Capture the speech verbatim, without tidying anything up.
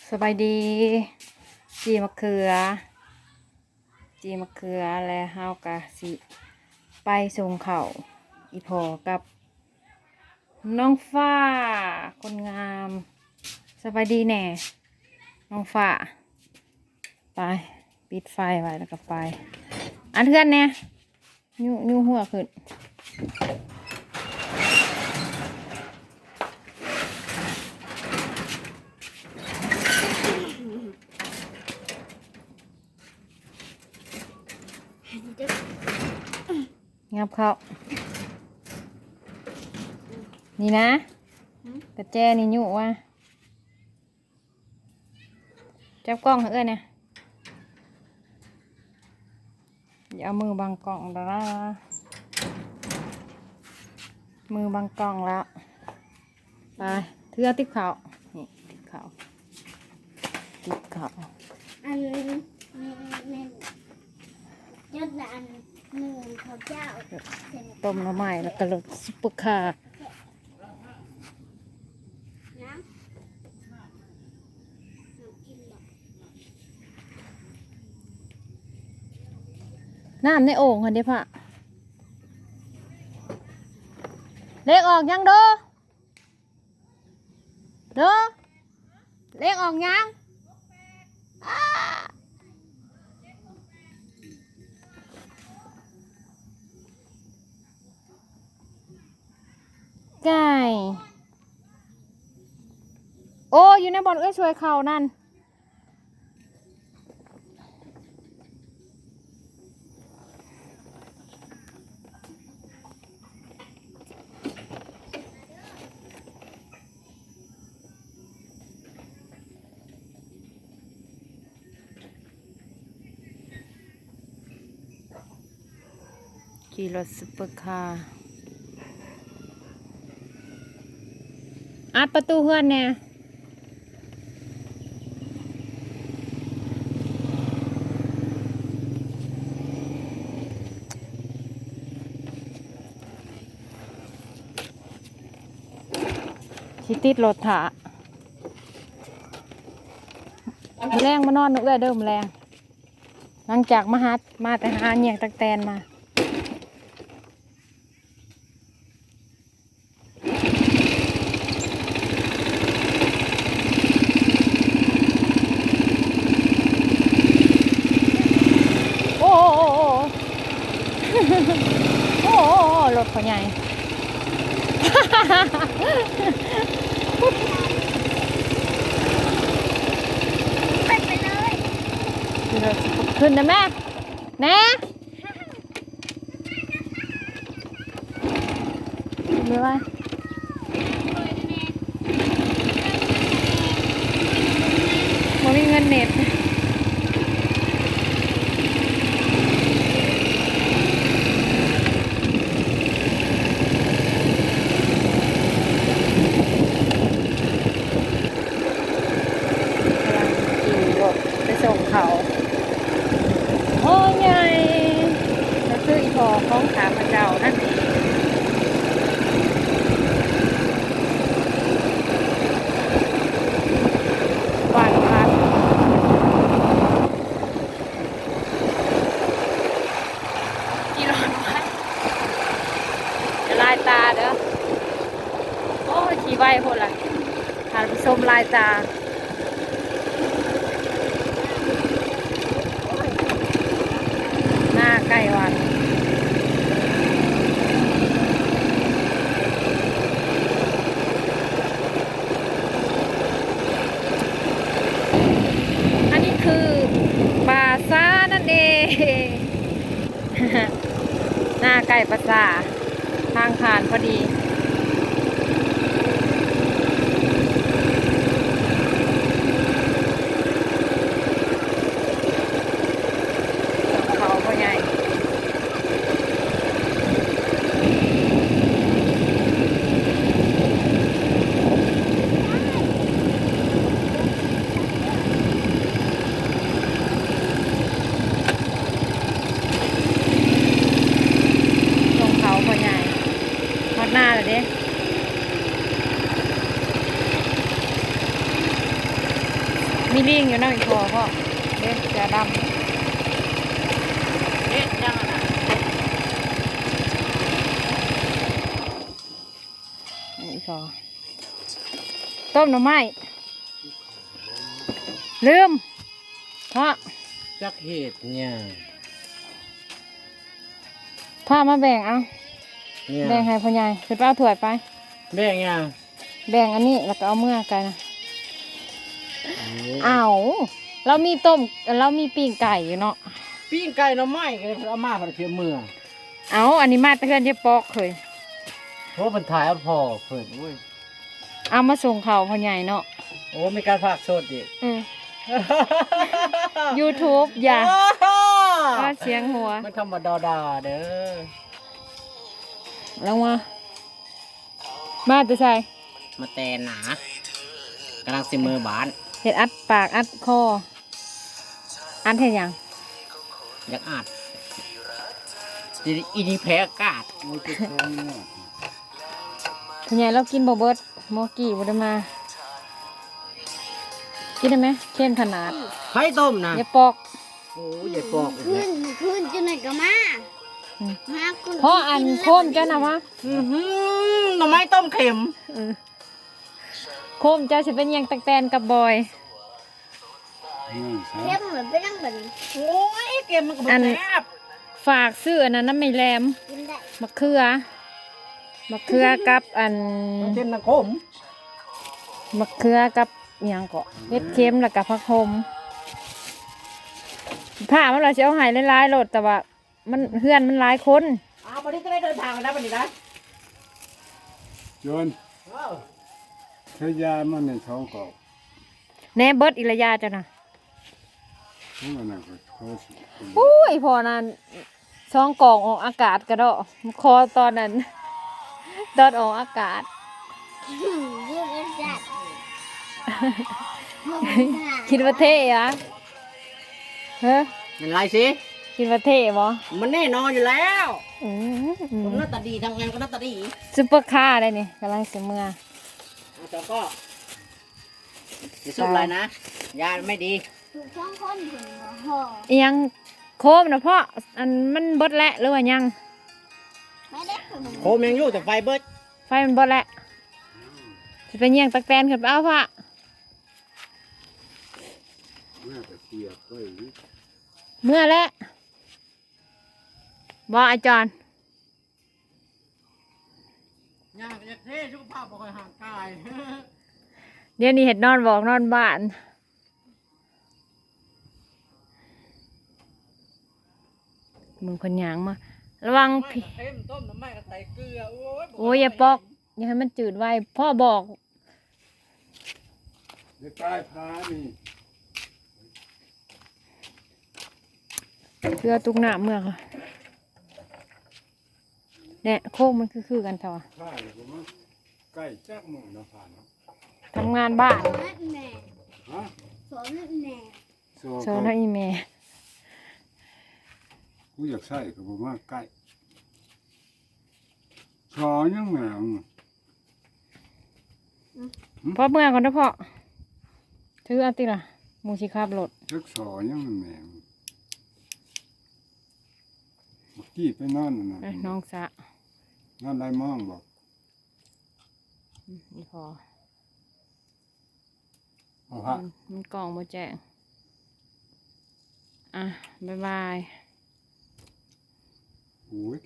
สบายดี จีมะเขือ จีมะเขือ และเฮากะสิไปส่งข้าว อีพ่อกับน้องฟ้า คนงาม สบายดีแหน่ น้องฟ้า ไป ปิดไฟไว้แล้วก็ไป อันเฮือนแหน่ ยุ ยุหัวขึ้น งับเข้า นี่นะ หืม กระแจนี่ยุวะ จับกล้องให้เอื้อยเนี่ย อย่าเอามือบังกล้องดารา มือบังกล้องแล้ว ไป เทื่อติ๊บเขา นี่ ติ๊บเขา ติ๊บเขา อันนี้ นี่ นี่ ยอดละอันหนึ่งเขาเจ้า ต้มหน่อไม้แล้วก็รสซุปเปอร์คาร์ น้ำ น้ำกินบ่ น้ำในโอ่งหั่นเด้พ่อ เลขออกยังโด โด เลขออกยัง อ้า ไก่ โอ้ อยู่ในบ่อนเอื้อยช่วยเขานั่น ขี่รถซุปเปอร์คาร์ อัดประตูเฮือนแหน่ สิติดรถถ่า มื้อแลงมานอนนำเอื้อยเด้อ มื้อแลง หลังจากมาหา มาแต่หาเยียงตั๊กแตนมา โอ้ โอ้ โอ้ โอ้ โอ้ รถเขาใหญ่ ขึ้นนะแม่ แหน่ ไม่ว่า บ่มีเงินเน็ต กำลังขี่รถไปส่งเขา พ่อใหญ่ ก็คืออีพ่อของข้าพเจ้านั่นเอง บ้านพัก ขี่รถไป อย่าลายตาเด้อ โอ้ย ขี่ไวโพดล่ะ พาไปชมลายตา หน้าใกล้วัด อันนี้คือป่าช้านั่นเอง หน้าใกล้ป่าช้า ทางผ่านพอดี เขาพ่อใหญ่ ส่งเขาพ่อใหญ่ ฮอดหน้าแล้ว มีลิงอยู่เนาะอีพ่อพ่อ เด้เสือดำ เฮ็ดยังอะนะ อีพ่อ ต้มหน่อไม้ ลืม พ่อ จักเฮ็ดหยัง พ่อมาแบ่งเอา เนี่ย แบ่งให้พ่อใหญ่ ขึ้นไปเอาถ้วยไป แบ่งหยัง แบ่งอันนี้แล้วก็เอาเมือกันนะ โอ้ อ้าว เรามีต้ม เรามีปิ้งไก่อยู่เนาะ ปิ้งไก่หน่อไม้ก็เอามาผัดเพียเมือ เอาอันนี้มาแต่เฮือนยายปอกเฮ้ย โอ้ เพิ่นถ่ายเอาพ่อเพิ่น โอ้ย เอามาส่งเขาพ่อใหญ่เนาะ โอ้ มีการพากย์สดอีก อืม YouTube อย่า อ้า ว่าเสียงหัว มันธรรมดาเด้อ ลงมา มาแต่ไส มาแต่หนา กำลังสิเมือบ้าน เฮ็ดอัดปากอัดคอ อัดเฮ็ดหยัง อยากอัด อีนี่แพ้อากาศ โอ้ย เจ็บท้องเนี่ย พ่อใหญ่เรากินบ่เบิด เมื่อกี้บ่ได้มา กินได้ไหม เข้มขนาด ไข่ต้มนะ อย่าปอก โอ้ย อย่าปอกอีก ขึ้ แล้ว น ขึ้นจังไหนก็มา อืม มาคุณ เพราะอัน กินแล้ว โคมเจ้านะวะ อื้อหือ หน่อไม้ต้มเข็ม เออ โคมเจ้าสิเป็นหยังตักแตนกับบอย อืม ครับ เข้มเหมือนไปนั่งแบบนี้ โอ้ย เกมมันก็บ่ อัน แซ่บ ฝากซื้ออันนั้นน้ำไม่แลม กินได้ มะเขือ มะเขือกับอัน ทั้งเข้มทั้งขม มะเขือกับอิหยังเกาะ เห็ดเข็มแล้วก็ผักโขม ผ้ามันเราสิเอาให้หลายๆโลด แต่ว่ามัน เฮือนมันหลายคน อ้าว วันนี้จะได้เดินทางแล้วนะ วันนี้นะ โยน เอ้า ใช้ยามันในท้องกอก แหน่เบิดอีหละยาเจ้านะ โอ้ย นั่นก็ โอ้ย อุ้ย พ่อนั่น สองกล่องออกอากาศกะเดาะ คอตอนนั้น ตอนออกอากาศ อืม พูดไม่ชัด คิดว่าเท่อะ เฮ้ย เป็นไรสิ คิดว่าเท่บ่ มันแน่นอนอยู่แล้ว อืม อืม คนหน้าตาดีทำงานก็หน้าตาดี ซุปเปอร์คาร์ได้นี่ กำลังสิเมือ เอาสองก็ อย่าสูบอะไรนะ ยาไม่ดี ถูกท้องคนถึงบ่ห่อ อิหยัง โคมนะพ่อ อันมันเบิดแล้วหรือว่ายัง ไม่ได้ถึง โคมยังอยู่แต่ไฟเบิด ไฟมันเบิดแล้ว สิไปเยี่ยงตักแตนขึ้นไปเอาพ่อ เมื่อแต่เสียบไว้ เมื่อแล้ว บ่อาจารย์ ย่างก็อยากเท่สุขภาพบ่ค่อยห่างกาย เดี๋ยวนี้เฮ็ดนอนวอกนอนบ้าน มึงเพิ่นย่างมา ระวัง ไม้ ผี กระเทียมต้มน้ำไม้กระใส่เกลือ โอ้ย โอ้ย อย่าปอก อย่าให้มันจืดไว พ่อบอก เดี๋ยวตายพานี่ เพื่อตุกน้ำเมืองค่ะ เนี่ย โคกมันคือ คือกันเถอะวะ ข้าเลยผมว่าใกล้จักหมู่นะผ่านเนาะ ทำงานบ้าน สอนให้แม่ ฮะ สอนให้แม่ สอน สอนให้อีแม่ กูอยากใส่ก็บอกว่าใกล้ สอนยังไงอ่ะ พ่อเมือก่อนเด้อพ่อ ถือเอาติล่ะ หมู่สิขับรถ จักสอนยังแม่ เมื่อกี้ไปนอนนั่นน่ะ เอ้ย น้องสะ นอนได้มองบอก อืม อีพ่อ เอาฮะ อืม มันกล่องบ่แจ้ง อ่ะ บ๊ายบาย โอ้ย